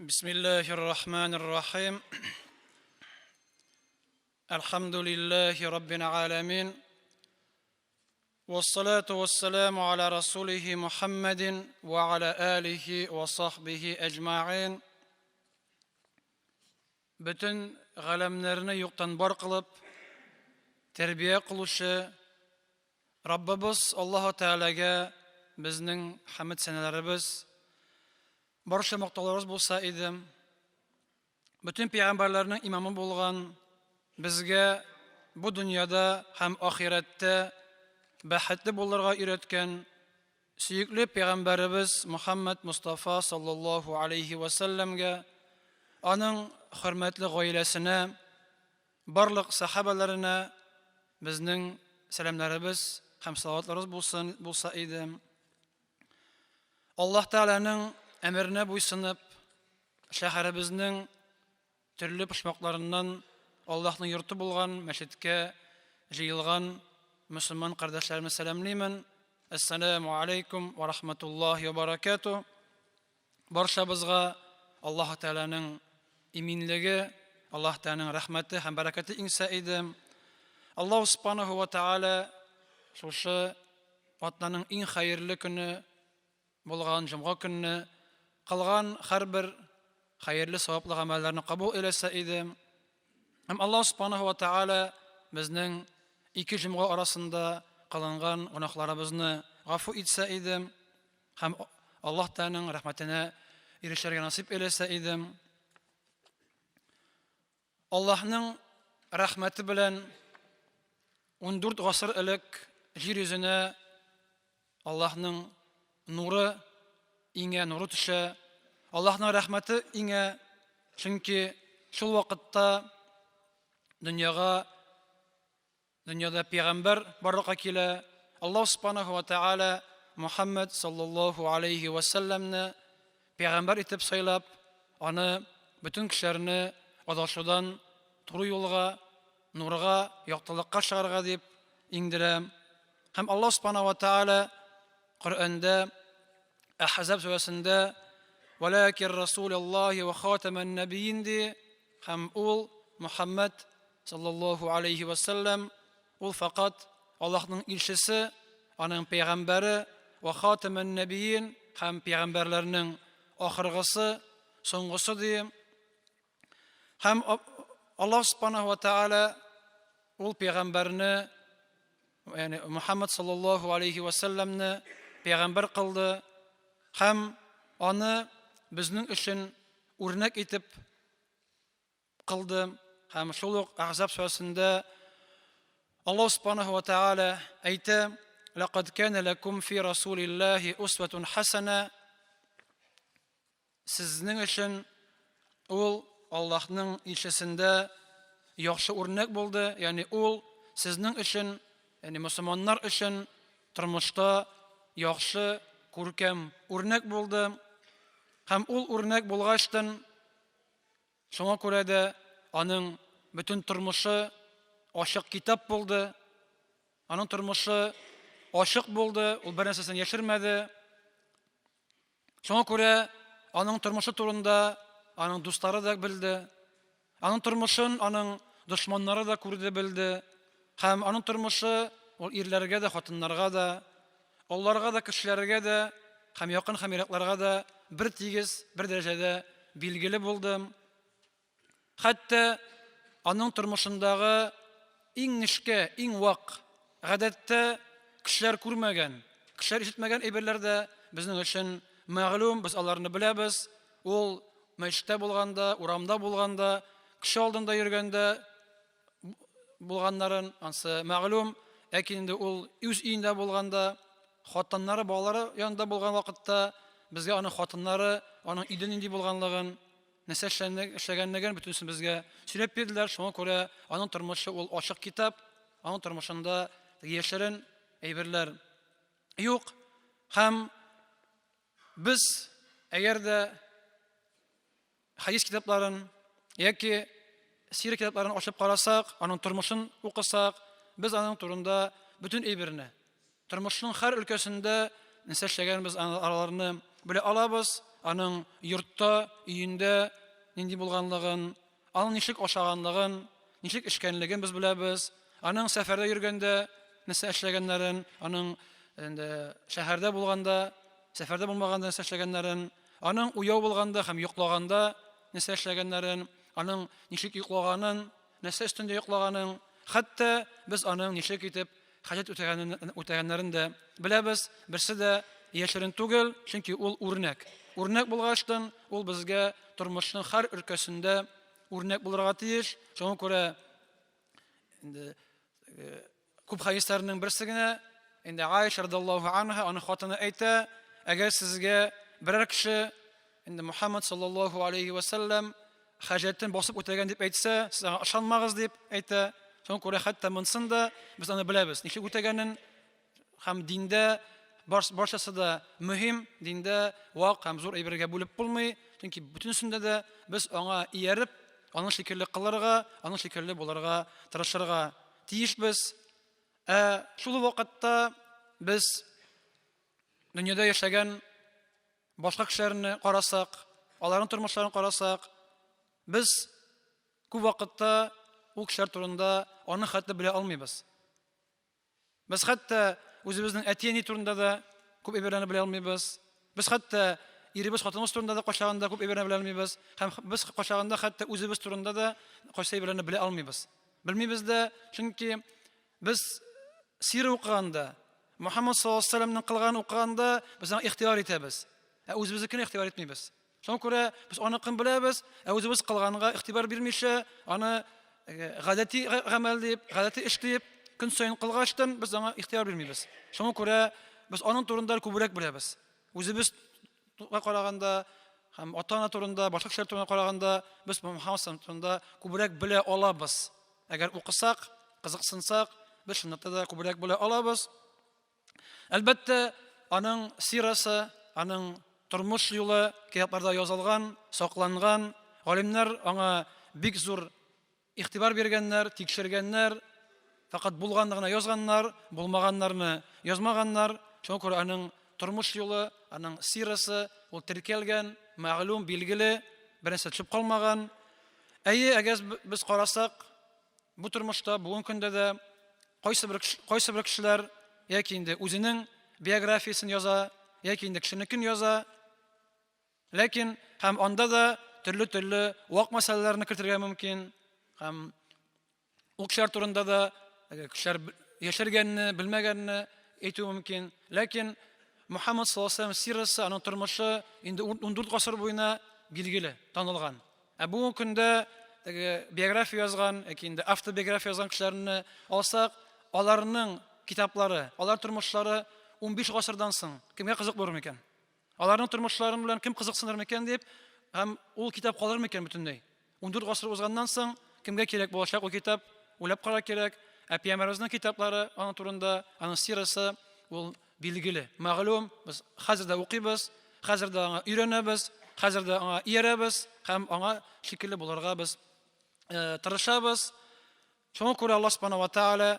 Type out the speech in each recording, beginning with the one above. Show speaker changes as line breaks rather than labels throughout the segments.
بسم الله الرحمن الرحيم الحمد لله رب العالمين والصلاة والسلام على رسوله محمد وعلى آله وصحبه أجمعين Бөтен галәмнәрне юктан бар кылып, тәрбия кылучы Раббыбыз Аллаһу Тәгаләгә безнең хәмд сәнәләребез, барча мактауларыбыз булса иде. Бөтен пәйгамбәрләрнең имамы булган безгә бу дөньяда һәм ахирәттә бәхетле булырга өйрәткән Сөекле пәйгамбәребез Мөхәммәд Мостафа саллаллаһу алейһи вә сәлләмгә, аның хөрмәтле гаиләсенә, барлык сәхабәләренә безнең сәламнәребез һәм салаватларыбыз булсын, булса иде. Аллаһ Тәгаләнең әмеренә буйсынып, шәһәребезнең Төрле почмакларыннан Аллаһның йорты булган мәчеткә җыелган мөселман кардәшләремне сәламлимен. Әссәламу алейкум ва рахматуллаһи ва баракату. Барчабызга Аллаһ Тәгаләнең иминлеге, Аллаһ Тәгаләнең рәхмәте һәм бәрәкәте иңсә иде. Аллаһ Субханаһу ва Тәгалә шушы атнаның иң хәерле көне Булган җомга көнне кылган һәрбер хәерле саваплы гамәлләрне кабул әйләсә иде. Һәм Аллаһ Субханаһу ва Тааля безнең ике җомга арасында кылынган гөнаһларыбызны гафу итсә иде һәм Аллаһ Тәгаләнең рәхмәтенә ирешергә насыйп әйләсә иде. Аллаһның рәхмәте белән 14 гасыр элек җир йөзенә Аллаһның нуры иңә, нуры төшә. Аллаһның рәхмәте иңә, чөнки шул вакытта дөньяга Дөньяда пәйгамбәр барлыкка килә. Аллаһ Субханаһу ва Тааля Мухаммад саллаллаһу алейхи ва сәлләмне пәйгамбәр итеп сайлап, аны бөтен кешеләрне адашудан туры юлга, нурга, яктылыкка чыгарга дип иңдерә. Һәм Аллаһ Субханаһу ва Тааля Коръәндә Әхзаб сүрәсендә Вәләкин Расулаллаһи ва хатаман нәбиин ди, һәм ул Мухаммад саллаллаһу алейхи ва сәлләм ул факат Аллаһның илчесе, аның пәйгамбәре ва хатаман нәбиин һәм пәйгамбәрләрнең ахыргысы, соңгысы ди. Һәм Аллаһ субханаһу ва тааля ул пәйгамбәрне, ягъни Мухаммад саллаллаһу алейхи ва сәлләмне пәйгамбәр кылды һәм аны безнең өчен үрнәк итеп кылды. Һәм шул ук Әхзаб сүрәсендә Аллаһ субханаһу ва тааля әйтә: "Лакад кана лакум фи расулиллаһи усватун хасана" Сезнең өчен ул Аллаһның илчесендә яхшы үрнәк булды, ягъни ул сезнең өчен, ягъни мөселманнар өчен тормышта яхшы, күркәм үрнәк булды. Һәм ул үрнәк булгачтын, шуңа күрә дә аның бөтен тормышы ачык китап булды. Аның тормышы ачык булды, ул бер нәрсәсен яшермәде. Шуңа күрә аның тормышы турында аның дуслары да белде. Аның тормышын аның дошманнары да күрде, белде. Һәм аның тормышы ул ирләргә дә, хатыннарга да, олыларга да, кешеләргә дә һәм якын һәм еракларга да бер тигез, бер дәрәҗәдә билгеле булды. Хәтта аның тормышындагы иң нечкә, иң вак, гадәттә кешеләр күрмәгән, кешеләр ишетмәгән әйберләр дә безнең өчен мәгълүм, без аларны беләбез. Ул мәчеттә булганда, урамда булганда, кеше алдында йөргәндә булганнарын, ансы мәгълүм. Ләкин инде ул үз өендә булганда, хатыннары, балалары янында булган вакытта безгә аның хатыннары, аның өйдә нинди булганлыгын, нәрсә эшләгәнлеген бөтенесен безгә сөйләп бирделәр. Шуңа күрә аның тормышы ул ачык китап, аның тормышында яшерен әйберләр юк. Һәм без әгәр дә хәдис китапларын яки сира китапларын ачып карасак, аның тормышын укысак, без аның турында бөтен әйберне, тормышның һәр өлкәсендә нәрсә эшләгәнен без аларны белә алабыз. аның йортта, өендә нинди булганлыгын, аның ничек ашаганлыгын, ничек эчкәнлеген без беләбез, аның сәфәрдә йөргәндә нәрсә эшләгәннәрен, аның инде шәһәрдә булганда, сәфәрдә булмаганда нәрсә эшләгәннәрен, аның уяу булганда һәм йоклаганда нәрсә эшләгәннәрен, аның ничек йоклаганын, нәрсә өстендә йоклаганын, хәтта без аның ничек итеп хаҗәт үтәгәннәрен дә беләбез. Берсе дә яшерен түгел, чөнки ул үрнәк. Үрнәк булгачтын, ул безгә тормышның һәр өлкәсендә үрнәк булырга тиеш. Шуңа күрә инде э, күп хәдисләрнең берсе генә инде Аиша радиллаһу анха, аның хатыны әйтә, әгәр сезгә берәр кеше инде Мухаммад саллаллаху алейхи ва саллям хаҗәтен басып үтәгән дип әйтсә, сез аңа ышанмагыз дип әйтә. Шуңа күрә хәтта монысын да без аны беләбез. Ничек үтәгәнен һәм диндә барчасы да мөһим, диндә вак һәм зур әйбергә бүлеп булмый, чөнки бөтенесендә дә без аңа ияреп, аның шикелле кылырга, аның шикелле булырга тырышырга тиешбез. Ә шул вакытта без дөньяда яшәгән башка кешеләрне карасак, аларның тормышларын карасак, без күп вакытта ул кешеләр турында аны хәтле белә алмыйбыз. Без хәтта үзебезнең әти-әни турында да күп әйберләрне белә алмыйбыз. Без хәтта иребез, хатыныбыз турында да кайчагында күп әйберләрне белә алмыйбыз. Һәм без кайчагында хәтта үзебез турында да кайсы әйберләрне белә алмыйбыз. Белмибез дә, чөнки без сира укыганда, Мухаммад саллаллаһу алейһи вәсәлләмнең кылганын укыганда без аңа игътибар итәбез. Ә үзебезнекенә игътибар итмибез. Шуңа күрә без аныкын беләбез, ә үзебез кылганга игътибар бирмичә, аны э, гадәти гамәл дип, гадәти эш дип, көн саен кылгачтын без аңа игътибар бирмибез. Шуңа күрә без аның турында күбрәк беләбез. Үзебез караганда һәм ата-ана турында, башка кешеләр турында караганда без Мухаммад турында күбрәк белә алабыз. Әгәр укысак, кызыксынсак, без чынлыкта да күбрәк белә алабыз. Әлбәттә, аның сирасы, аның тормыш юлы китапларда язылган, сакланган. Галимнәр аңа бик зур игътибар биргәннәр, тикшергәннәр. Фәкать булганны гына язганнар, булмаганнарны язмаганнар. Шуңа күрә аның тормыш юлы, аның сирасы ул теркәлгән, мәгълүм, билгеле, бернәрсә төшеп калмаган. Әйе, әгәр без карасак, Бу тормышта бүгенге көндә дә кайсы бер кайсы бер кешеләр яки инде үзенең биографиясен яза, яки инде кешенекен яза. Ләкин һәм анда да төрле-төрле вак мәсьәләләрне кертергә мөмкин. Һәм ул кешеләр турында да кешеләр яшергәнне, белмәгәнне әйтү мөмкин. Ләкин Мухаммад саллаллаху алейһи сирасы, аның тормышы инде 14 гасыр буена билгеле, танылган. Ә бүгенге көндә теге биография язган, яки инде автобиография язган кешеләрне алсак, аларның китаплары, алар тормышлары 15 гасырдан соң кемгә кызык булыр микән? Аларның тормышлары белән кем кызыксыныр микән дип, һәм ул китап калыр микән бөтенләй? 14 гасыр узганнан соң кемгә кирәк булачак ул китап? Уйлап карар кирәк. Ә пәйгамбәребезнең китаплары аның турында, аның сирасы ул Билгеле, мәгълүм, без хәзер дә укыйбыз, хәзер дә аңа өйрәнәбез, хәзер дә аңа иярәбез һәм аңа шикелле булырга без э, тырышабыз. Шуңа күрә Аллаһ Субхана ва Тааля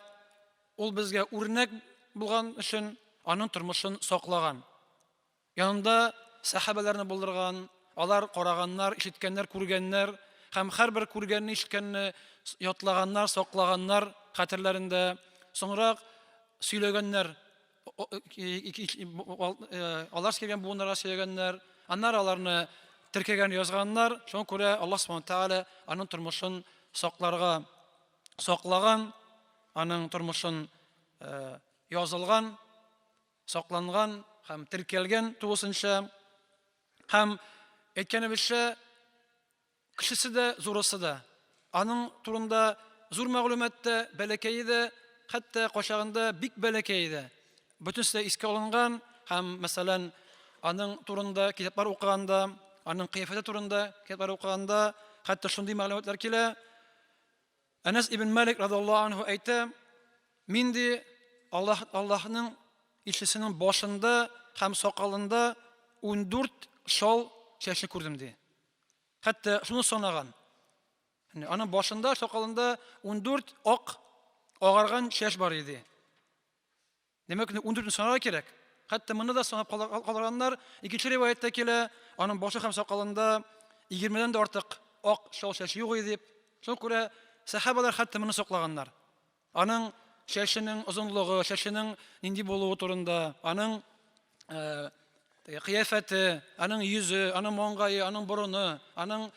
ул безгә үрнәк булган өчен аның тормышын саклаган. Янында сәхабәләрне булдырган, алар караганнар, ишеткәннәр, күргәннәр һәм һәрбер күргәнне, ишеткәнне ятлаганнар, саклаганнар хәтерләрендә. Соңрак сөйләгәннәр, алар килгән буыннарга сөйләгәннәр, аннары аларны теркәгән, язганнар. Шуңа күрә Аллаһ Субхану Тааля аның тормышын сакларга саклаган, аның тормышын язылган, сакланган һәм теркәлгән тулысынча. Һәм әйткәнебезчә, Кечесе дә, зурысы да. Аның турында зур мәгълүмат та, бәләкәе дә, хәтта кайчагында бик бәләкәе дә. Бөтенесе дә искә алынган һәм, мәсәлән, аның турында китаплар укыганда, аның кыяфәте турында китаплар укыганда, хәтта шундый мәгълүматлар килә. Әнәс ибн Малик радиаллаһу анһу әйтә, мин ди Аллаһ Аллаһның илчесенең башында һәм сакалында 14 шал чәчне күрдем ди. Хәтта шуны санаган. Аның башында, сакалында 14 ак агарган чәч бар иде. Димәк, 14-не санарга кирәк. Хәтта моны да санап калдырганнар. Икенче риваятьтә килә, аның башы һәм сакалында 20-дән дә артык ак чал чәч юк иде дип. Шуңа күрә сәхабалар хәтта моны саклаганнар. Аның чәченең озынлыгы, чәченең нинди булуы турында, аның э, кыяфәте, аның йөзе, аның маңгае, аның борыны, аның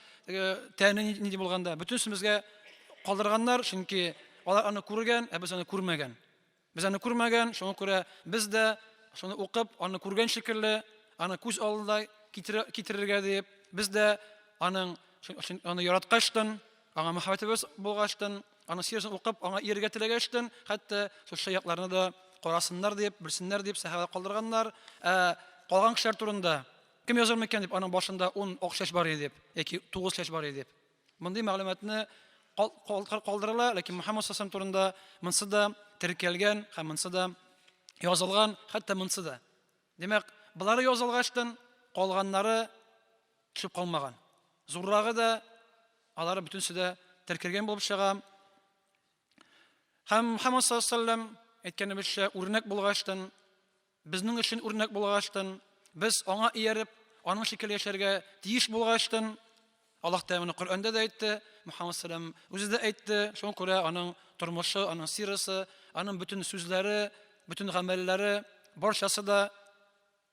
тәне нинди булганда, бөтенесен безгә калдырганнар, чөнки алар аны күргән, ә без аны күрмәгән. Без аны күрмәгән, шуңа күрә без дә шуны укып, аны күргән шикелле, аны күз алдында китерергә дип, без дә аның аны яраткачтын, аңа мәхәббәтебез булгачтын, аның сирәсен укып, аңа иярергә теләгәчтен, хәтта шушы якларны да карасыннар дип, белсеннәр дип сәхабә калдырганнар. Ә калган кешеләр турында кем языр микән дип, аның башында 10 ак чәч бар иде дип, яки 9 чәч бар иде дип. Мондый мәгълүматны калдырыла, ләкин Мухаммад саллаллаху турында монсы да теркәлгән һәм монсы да язылган, хәтта монсы да. Димәк, болары язылгачтын калганнары төшеп калмаган. Зуррагы да, алары бөтенесе дә теркәлгән булып чыга. Һәм Мухаммад саллаллаху алейһи әйткәнебезчә, үрнәк булгачтын, безнең өчен үрнәк булгачтын, без аңа ияреп, аның шикелле яшәргә тиеш булгачтын, Аллаһ Тәгалә моны Коръәндә дә әйтте, Мухаммад саллаллаху үзе дә әйтте. Шуңа күрә аның тормышы, аның сирасы, аның бөтен сүзләре, бөтен гамәлләре барчасы да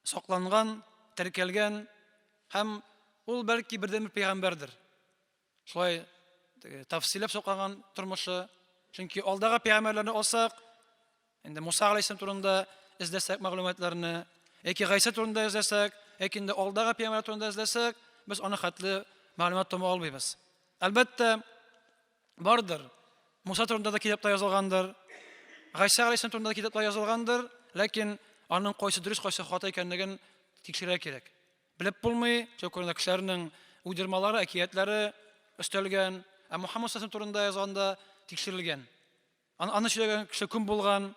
сакланган, теркәлгән һәм ул бәлки бердәнбер пәйгамбәрдер. Шулай тәфсилләп сакланган тормышы. Чөнки алдагы пәйгамбәрләрне алсак, инде Муса алейһиссалам турында эзләсәк мәгълүматларны, яки Гайсә турында эзләсәк, яки инде алдагы пәйгамбәр турында эзләсәк, без аны хәтле мәгълүмат таба алмыйбыз. Әлбәттә, бардыр. Муса турында да китапта язылгандыр. Гайсә алейһиссалам турында да китапта язылгандыр, ләкин аның кайсы дөрес, кайсы хата икәнлеген тикшерергә кирәк. Белеп булмый, чөнки Коръәндә кешеләрнең уйдырмалары, әкиятләре өстәлгән, ә Мухаммад саллаллаху турында язганда тикшерелгән. Аны, аны сөйләгән кеше кем булган,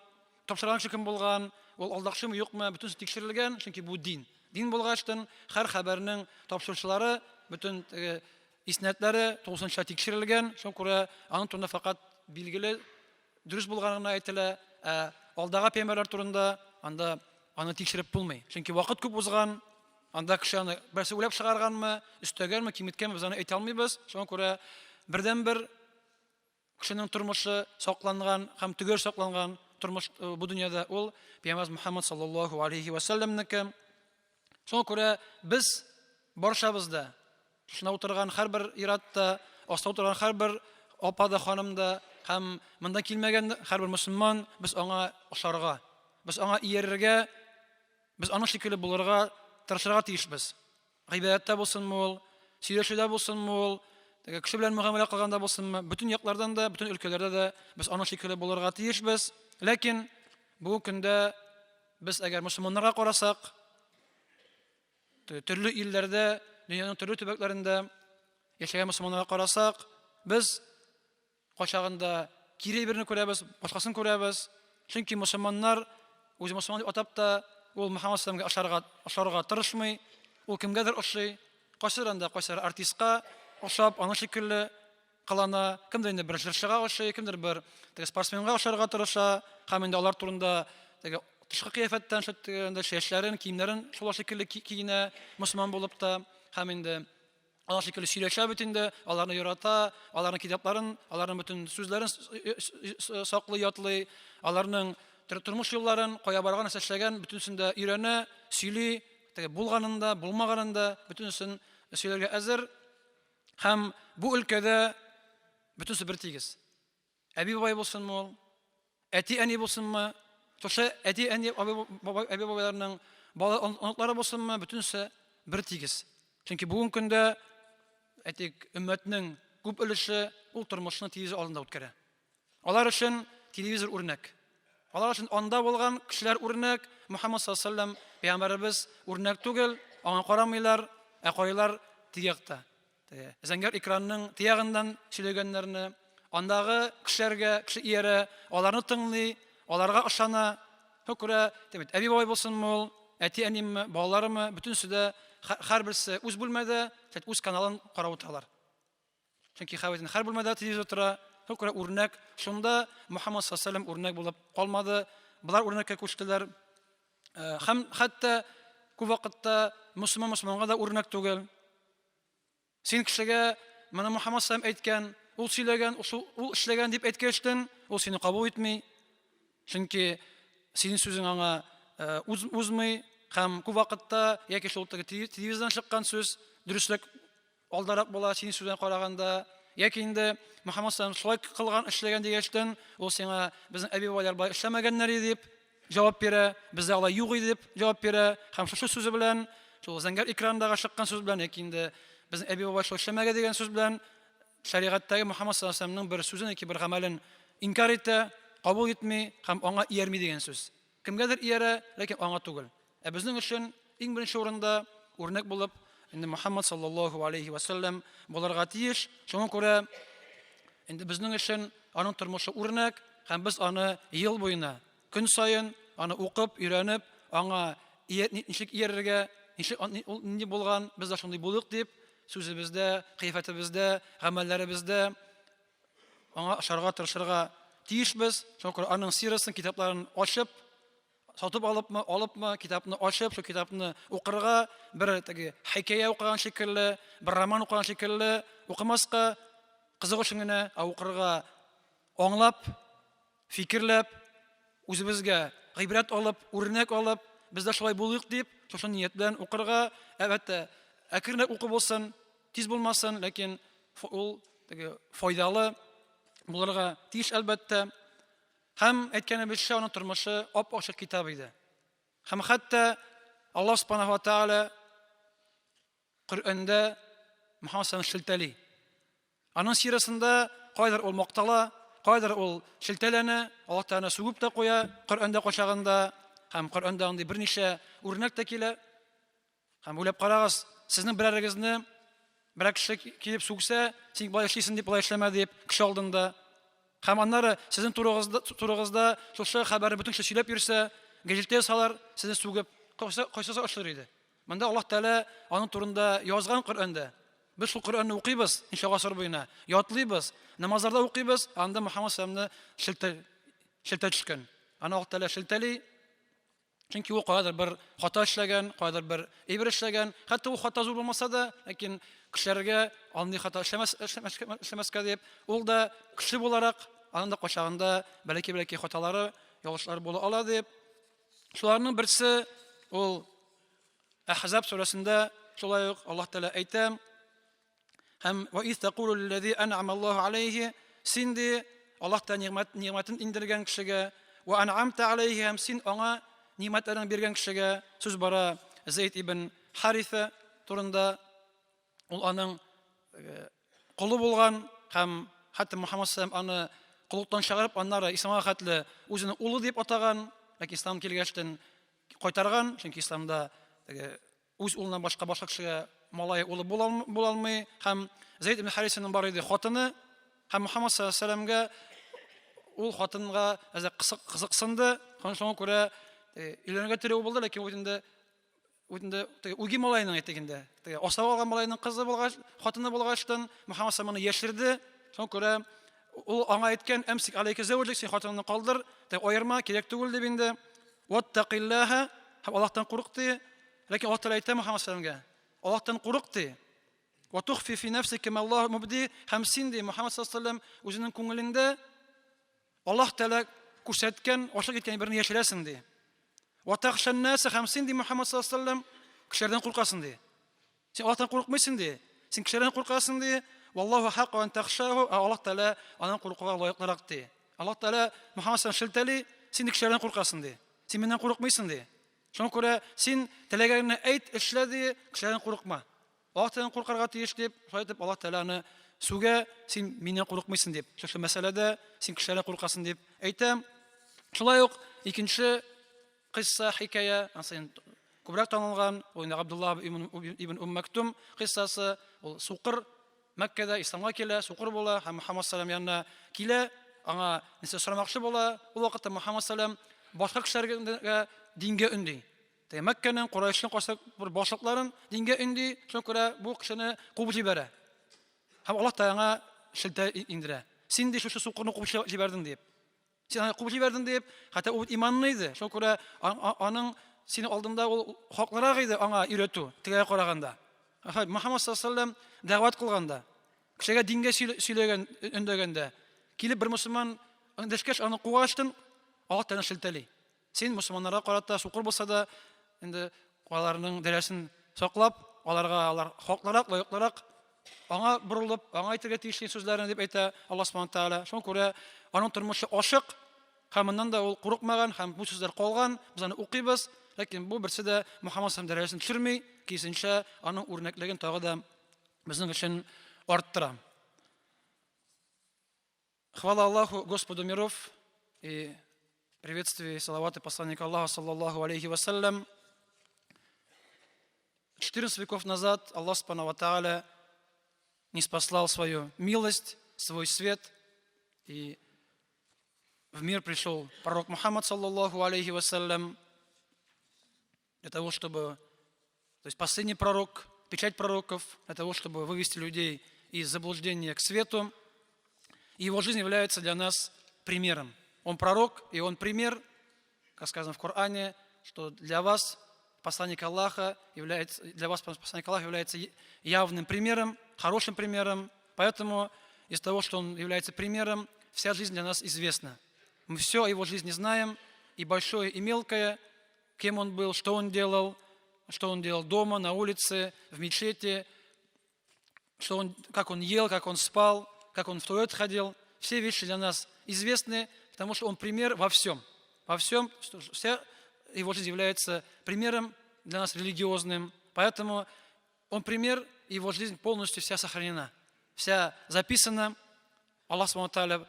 тапшырган кеше кем булган, ул алдакчымы, юкмы, бөтенесе тикшерелгән, чөнки бу дин. Дин булгачтын, һәр хәбәрнең тапшыручылары, бөтен теге иснәтләре тулысынча тикшерелгән, шуңа күрә аның турында фәкать билгеле дөрес булганы гына әйтелә, ә алдагы пәйгамбәрләр турында анда аны тикшереп булмый. Чөнки вакыт күп узган, анда кеше аны берсе уйлап чыгарганмы, өстәгәнме, киметкәнме, без аны әйтә алмыйбыз. Шуңа күрә бердәнбер кешенең тормышы сакланган һәм төгәл сакланган тормыш э, бу дөньяда ул Пәйгамбәребез Мухаммад саллаллаху алейхи ва сәлләмнеке. Шуңа күрә без барчабыз да шунда утырган һәрбер ир-ат та, аста утырган һәрбер апа да, ханым да һәм монда килмәгән һәрбер мөселман без аңа ошарга, без аңа иярергә, без аның шикелле булырга тырышырга тиешбез. Гыйбадәттә булсынмы ул, сөйләшүдә булсынмы ул, теге кеше белән мөгамәлә кылганда булсынмы, бөтен яклардан да, бөтен өлкәләрдә дә без аның шикелле булырга тиешбез. Ләкин бүгенге көндә без әгәр мөселманнарга карасак, төрле илләрдә, дөньяның төрле төбәкләрендә яшәгән мөселманнарга карасак, без кайчагында кире берне күрәбез, башкасын күрәбез. Чөнки мөселманнар үзе мөселман дип атап та, ул Мөхәммәд саллаллаху ашарга, ашарга тырышмый, ул кемгәдер ошый, кайсыдыр анда кайсыдыр артистка ошап, аның шикелле кылана, кемдер инде бер җырчыга ошый, кемдер бер теге спортсменга ошарга тырыша, һәм инде алар турында теге тышкы кыяфәттән шул теге инде чәчләрен, киемнәрен шулар шикелле киенә, мөселман булып та, һәм инде алар шикелле сөйләшә бит инде, аларны ярата, аларның китапларын, аларның бөтен сүзләрен саклый, ятлый, аларның тормыш юлларын, кая барган, нәрсә эшләгән, бөтенесен дә өйрәнә, сөйли, теге булганын да, булмаганын да, бөтенесен сөйләргә әзер. Һәм бу өлкәдә бөтенесе бер тигез. Әби бабай булсынмы ул, әти-әни булсынмы, шушы әти-әни, әби бабайларның бала оныклары булсынмы, бөтенесе бер тигез. Чөнки бүгенге көндә әйтик, өммәтнең күп өлеше ул тормышны телевизор алдында үткәрә. Алар өчен телевизор үрнәк. Алар өчен анда булган кешеләр үрнәк. Мухаммад саллаллаху алейһи вәсәлләм пәйгамбәребез үрнәк түгел, аңа карамыйлар, ә карыйлар теге якта. Зәңгәр экранның тиягыннан сөйләгәннәрне, андагы кешеләргә кеше иярә, аларны тыңлый, аларга ышана. Шуңа күрә, әби бабай булсынмы ул, әти-әнимме, балаларымы, бөтенесе дә һәрберсе үз бүлмәдә, үз каналын карап утыралар. Чөнки хәвитин һәр бүлмәдә телевизор тора. Шуңа күрә үрнәк шунда Мухаммад саллаллаху алейһи үрнәк булып калмады. Болар үрнәккә күчтеләр. Һәм хәтта күп вакытта мөселман мөселманга да үрнәк түгел. Син кешегә моны Мухаммад саллаллаху әйткән, ул сөйләгән, ул эшләгән дип әйткәчтен, ул сине кабул итми. Чөнки синең сүзең аңа узмый һәм күп вакытта яки шул теге телевизордан чыккан сүз дөреслек алдарак була синең сүзеңә караганда, яки инде Мөхәммәд саллаллаху шулай кылган, эшләгән дигәчтен, ул сиңа безнең әби-бабайлар болай эшләмәгәннәр иде дип җавап бирә, бездә алай юк иде дип җавап бирә һәм шушы сүзе белән, шул зәңгәр экрандагы чыккан сүз белән яки инде безнең әби-бабай шулай эшләмәгән дигән сүз белән шәригатьтәге Мөхәммәд саллаллаху алейһи вәсәлләмнең бер сүзен яки бер гамәлен инкар итә, кабул итми һәм аңа иярми дигән сүз. Кемгәдер иярә, ләкин аңа түгел. Ә безнең өчен иң беренче урында үрнәк булып инде Мухаммад саллаллаху алейхи ва саллям булырга тиеш. Шуңа күрә инде безнең өчен аның тормышы үрнәк һәм без аны ел буена, көн саен аны укып, өйрәнеп, аңа ничек иярергә, ничек ул нинди булган, без дә шундый булыйк дип, сүзебездә, кыяфәтебездә, гамәлләребездә аңа ошарга тырышырга тиешбез. Шуңа күрә аның сирасын, китапларын ачып, сатып алыпмы, алыпмы, китапны ачып, шул китапны укырга, бер теге хикәя укыган шикелле, бер роман укыган шикелле укымаска, кызык өчен генә, ә укырга аңлап, фикерләп, үзебезгә гыйбрәт алып, үрнәк алып, без дә шулай булыйк дип, шушы ният белән укырга, әлбәттә, әкренләп уку булсын, тиз булмасын, ләкин ул теге файдалы булырга тиеш, әлбәттә. Һәм әйткәнебезчә, аның тормышы ап-ачык китап иде. Һәм хәтта Аллаһ субханаху ва тааля Коръәндә Мөхәммәд саллаллаху шелтәли. Аның сирасында кайдыр ул мактала, кайдыр ул шелтәләнә, Аллаһ Тәгалә сүгеп тә куя Коръәндә кайчагында, һәм Коръәндә андый берничә үрнәк тә килә. Һәм уйлап карагыз, сезнең берәрегезне берәр кеше килеп сүксә, син болай эшлисең дип, болай эшләмә дип, кеше алдында. Һәм аннары сезнең турыгызда, турыгызда шушы хәбәрне бөтен кеше сөйләп йөрсә, гәҗиттә язсалар, сезне сүгеп, кайсы кайсысы ачылыр иде? Монда Аллаһ Тәгалә аның турында язган Коръәндә. Без шул Коръәнне укыйбыз ничә гасыр буена, ятлыйбыз, намазларда укыйбыз, анда Мөхәммәд саллаллаху шелтә шелтә төшкән. Аны Аллаһ Тәгалә шелтәли, Чөнки ул каядыр бер хата эшләгән, каядыр бер әйбер эшләгән. Хәтта ул хата зур булмаса да, ләкин кешеләргә андый хата эшләмәс, эшләмәскә дип, ул да кеше буларак, аның да кайчагында бәләкәй-бәләкәй хаталары, ялгышлары була ала дип. Шуларның берсе ул Әхзаб сүрәсендә шулай ук Аллаһ Тәгалә әйтә, Һәм ва из тәкулу лилләзи ән'ама Аллаһу алейхи, син ди Аллаһ та нигъмәт нигъмәтен индергән кешегә, ва ән'амта алейхи һәм син аңа нигъмәтләрен биргән кешегә, сүз бара Зәйд ибн Хариса турында, ул аның э, колы булган һәм хәтта Мухаммад саллаллаху аны коллыктан чыгарып, аннары исламга хәтле үзенең улы дип атаган, ләкин ислам килгәчтен кайтарган, чөнки исламда теге Үз улыннан башка башка кешегә малае улы була алмый. Һәм Зәйд ибн Харисаның бар иде хатыны. Һәм Мухаммад саллаллаху алейһи ул хатынга әзрәк кызыксынды. Һәм шуңа күрә э, өйләнергә теләве булды, ләкин ул инде ул инде теге үги малайның әйтик инде, теге асрап алган малайның кызы булгач, хатыны булгачтын Мухаммад саллаллаху алейһи яшерде. Шуңа күрә ул аңа әйткән, "Әмсик алейка зәүҗик, син хатыныңны калдыр, теге аерма, кирәк түгел" дип инде. Ваттакиллаһа, һәм Аллаһтан курык ди. Ләкин Аллаһ Тәгалә әйтә Мөхәммәд саллаллаху Аллаһтан курык ди. Ва тухфи фи нәфсика ма Аллаһу мубди, һәм син ди Мөхәммәд саллаллаху алейһи үзенең күңелеңдә Аллаһ Тәгалә күрсәткән, ачык иткән берне яшерәсең ди. Ва тахшан наса, һәм син ди Мөхәммәд саллаллаху алейһи кешеләрдән куркасың ди. Син Аллаһтан курыкмыйсың ди. Син кешеләрдән куркасың ди. Валлаху хакку ан тахшаху, ә Аллаһ Тәгалә аннан куркуга лаеклырак ди. Аллаһ Тәгалә Мөхәммәд саллаллаху шелтәли, син кешеләрдән куркасың ди. Син миннән курыкмыйсың ди. Шуңа күрә син теләгәнеңне әйт, эшлә ди, кешеләрдән курыкма. Аллаһ Тәгаләдән куркырга тиеш дип, шулай итеп Аллаһ Тәгалә аны сүгә, син миннән курыкмыйсың дип. Шушы мәсьәләдә син кешеләрдән куркасың дип әйтә. Шулай ук икенче кыйсса, хикәя, анысы инде күбрәк танылган, ул инде Абдулла ибн Ум Мактум кыйссасы, ул сукыр Мәккәдә исламга килә, сукыр була һәм Мухаммад саллаллаху янына килә, аңа нәрсә сорамакчы була. Ул вакытта Мухаммад саллаллаху башка кешеләргә дингә өнди. Теге Мәккәнең, Курайшның кайсы бер башлыкларын дингә өнди, шуңа күрә бу кешене куып җибәрә. Һәм Аллаһ Тәгалә аңа шелтә индерә. Син ди шушы сукырны куып җибәрдең дип. Син аны куып җибәрдең дип, хәтта ул иманлы иде. Шуңа күрә аның синең алдында ул хаклырак иде аңа өйрәтү, тегегә караганда. Мөхәммәд саллаллаху алейһи дәгъват кылганда, кешегә дингә сөйләгән, өндәгәндә, килеп бер мөселман эндәшкәч, аны кугачтын, Аллаһ Тәгалә шелтәли. Син мөселманнарга карата сукыр булса да, инде аларның дәрәҗәсен саклап, аларга алар хаклырак, лаеклырак, аңа борылып, аңа әйтергә тиешле сүзләрне дип әйтә Аллаһ Субхану Тәгалә. Шуңа күрә аның тормышы ачык, һәм моннан да ул курыкмаган, һәм бу сүзләр калган, без аны укыйбыз, ләкин бу берсе дә Мухаммад саллаллаху дәрәҗәсен төшерми, киресенчә, аның үрнәклеген тагы да безнең өчен арттыра. Хвала Аллаху, Господу миров, и приветствие и салаваты посланника Аллаха, саллаллаху алейхи вассалям. 14 веков назад Аллах, субхану ва не спаслал свою милость, свой свет, и в мир пришел пророк Мухаммад, саллаллаху алейхи вассалям, для того, чтобы, то есть последний пророк, печать пророков, для того, чтобы вывести людей из заблуждения к свету. И его жизнь является для нас примером. Он пророк, и он пример, как сказано в Коране, что для вас посланник Аллаха является, для вас посланник Аллаха является явным примером, хорошим примером. Поэтому из того, что он является примером, вся жизнь для нас известна. Мы все о его жизни знаем, и большое, и мелкое, кем он был, что он делал, что он делал дома, на улице, в мечети, что он, как он ел, как он спал, как он в туалет ходил. Все вещи для нас известны, потому что он пример во всем. Во всем, вся его жизнь является примером для нас религиозным. Поэтому он пример, его жизнь полностью вся сохранена, вся записана. Аллах Субхану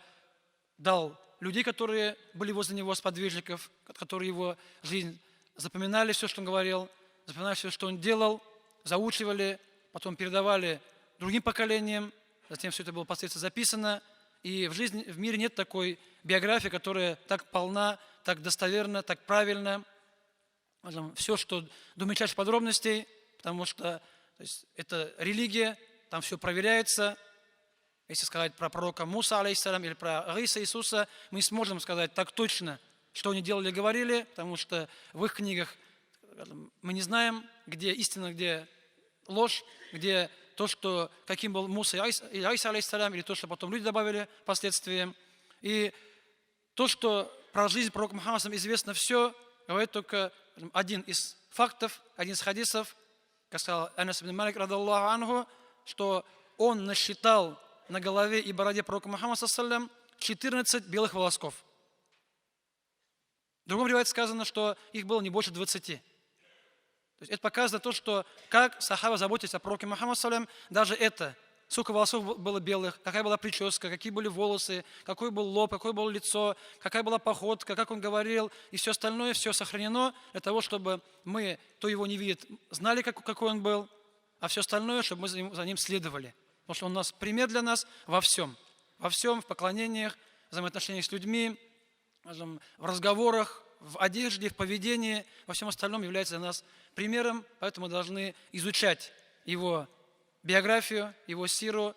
дал людей, которые были возле него, сподвижников, которые его жизнь запоминали все, что он говорил, запоминали все, что он делал, заучивали, потом передавали другим поколениям, затем все это было впоследствии записано. И в жизни, в мире нет такой биографии, которая так полна, так достоверна, так правильно. Все, что до мельчайших подробностей, потому что то есть, это религия, там все проверяется. Если сказать про пророка Муса, алейхиссалям, или про Иса Иисуса, мы не сможем сказать так точно, что они делали и говорили, потому что в их книгах мы не знаем, где истина, где ложь, где то, что, каким был Муса или Иса, алейхиссалям, или то, что потом люди добавили впоследствии. И то, что про жизнь пророка Мухаммада известно все, говорит только один из фактов, один из хадисов, как сказал Анас ибн Малик, радаллаху анху, что он насчитал на голове и бороде пророка Мухаммада, саллям, 14 белых волосков. В другом риваяте сказано, что их было не больше 20. То есть это показывает то, что как сахаба заботились о пророке Мухаммаде, саллям, даже это, сколько волосов было белых, какая была прическа, какие были волосы, какой был лоб, какое было лицо, какая была походка, как он говорил, и все остальное, все сохранено для того, чтобы мы, кто его не видит, знали, какой он был, а все остальное, чтобы мы за ним следовали. Потому что он у нас пример для нас во всем. Во всем, в поклонениях, взаимоотношениях с людьми, скажем, в разговорах, в одежде, в поведении, во всем остальном является для нас примером, поэтому мы должны изучать его биографию, его сиру,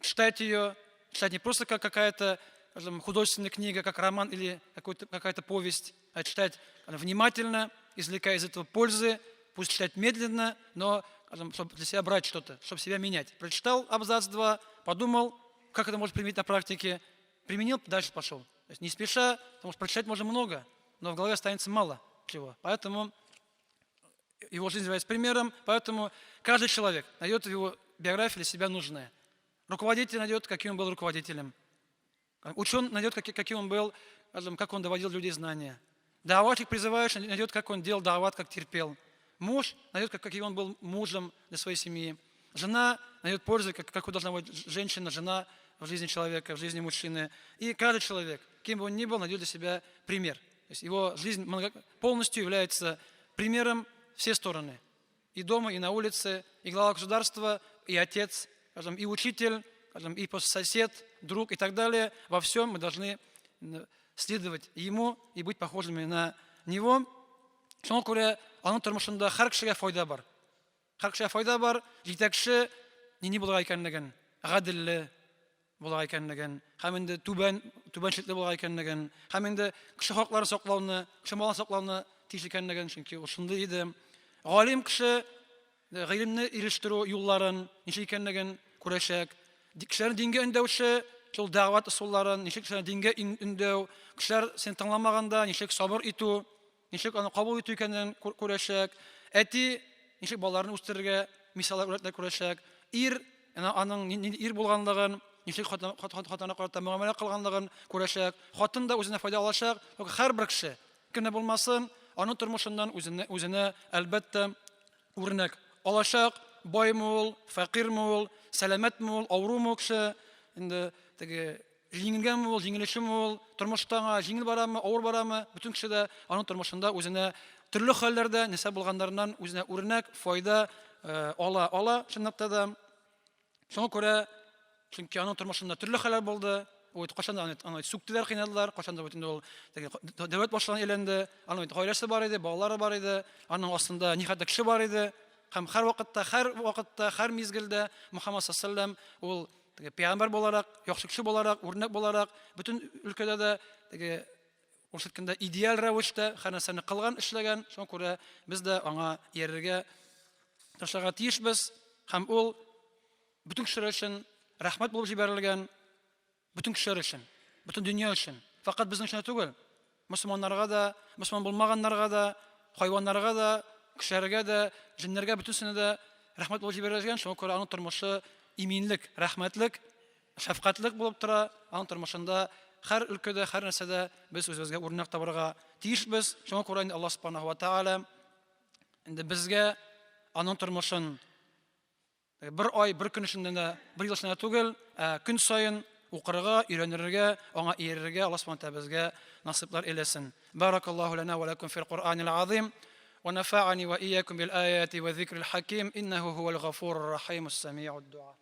читать ее, читать не просто как какая-то, скажем, художественная книга, как роман или какая-то повесть, а читать внимательно, извлекая из этого пользы, пусть читать медленно, но, скажем, чтобы для себя брать что-то, чтобы себя менять. Прочитал абзац два, подумал, как это можно применить на практике, применил, дальше пошел. То есть не спеша, потому что прочитать можно много, но в голове останется мало чего. Поэтому его жизнь является примером, поэтому каждый человек найдет в его биографии для себя нужное. Руководитель найдет, каким он был руководителем. Ученый найдет, каким он был, как он доводил людей знания. Даватчик, призывающий, найдет, как он делал дават, как терпел. Муж найдет, каким он был мужем для своей семьи. Жена найдет пользу, как должна быть женщина, жена в жизни человека, в жизни мужчины. И каждый человек, кем бы он ни был, найдет для себя пример. То есть его жизнь полностью является примером все стороны. И дома, и на улице, и глава государства, и отец, скажем, и учитель, скажем, и сосед, друг и так далее. Во всем мы должны следовать ему и быть похожими на него. Шуңа күрә аның тормышында һәр кешегә файда бар. Һәр кешегә файда бар, җитәкче нинди булырга икәнлеген, гаделле булырга икәнлеген, һәм инде түбән түбәнчелекле булырга икәнлеген, һәм инде кеше хакларын саклауны, кеше малын саклауны тиеш икәнлеген, чөнки ул шундый иде. Галим кеше гыйлемне ирештерү юлларын ничек икәнлеген күрәчәк. Кешеләрне дингә өндәүче шул дәгъват ысулларын, ничек кешеләрне дингә өндәү, кешеләр сине тыңламаганда ничек сабыр итү, ничек аны кабул итү икәнен күрәчәк. Әти ничек балаларын үстерергә мисаллар үрнәкләр күрәчәк. Ир аның нинди ир булганлыгын, ничек хатынына карата мөгамәлә кылганлыгын күрәчәк. Хатын да үзенә файда алачак. Һәрбер кеше, кем дә булмасын, аның тормышыннан үзенә, үзенә әлбәттә үрнәк алачак. Баймы ул, фәкыйрьме ул, сәламәтме ул, авырумы ул кеше, инде теге Җиңелгәнме ул, җиңелүчеме ул, тормышта аңа җиңел барамы, авыр барамы, бөтен кеше дә аның тормышында үзенә төрле хәлләрдә нәрсә булганнарыннан үзенә үрнәк, файда э, ала ала чынлыкта да. Шуңа күрә, чөнки аның тормышында төрле хәлләр булды, ул кайчан да аны, аны сүктеләр, кыйнадылар, кайчан да бит инде ул теге дәүләт башлыгына әйләнде, аның бит гаиләсе бар иде, балалары бар иде, аның астында нихәтле кеше бар иде. Һәм һәр вакытта, һәр вакытта, һәр мизгелдә Мухаммад саллаллаху ул Теге пәйгамбәр буларак, яхшы кеше буларак, үрнәк буларак, бөтен өлкәдә дә теге урыс әйткәндә идеаль рәвештә һәр нәрсәне кылган, эшләгән. Шуңа күрә без дә аңа иярергә тырышырга тиешбез. Һәм ул бөтен кешеләр өчен рәхмәт булып җибәрелгән, бөтен кешеләр өчен, бөтен дөнья өчен. Фәкать безнең өчен түгел, Мөселманнарга да, мөселман булмаганнарга да, хайваннарга да, кешеләргә дә, җеннәргә бөтенесенә дә рәхмәт булып җибәрелгән. Шуңа күрә аның тормышы иминлек, рәхмәтлек, шәфкатьлек булып тора. Аның тормышында һәр өлкәдә, һәр нәрсәдә без үзебезгә үрнәк табарга тиешбез. Шуңа күрә инде Аллаһ субханаху ва тааля инде безгә аның тормышын Бер ай, бер көн эчендә дә, бер ел эчендә түгел, ә көн саен укырга, өйрәнергә, аңа иярергә Аллаһ Субхану тәгалә безгә насыйплар әйләсен. Баракаллаһу лана ва лакум фил Куръанил азим. Ва нафа'ани ва иякум бил аяти ва зикрил хаким. Иннаху хувал гафурур рахим, ас-сами'уд дуа.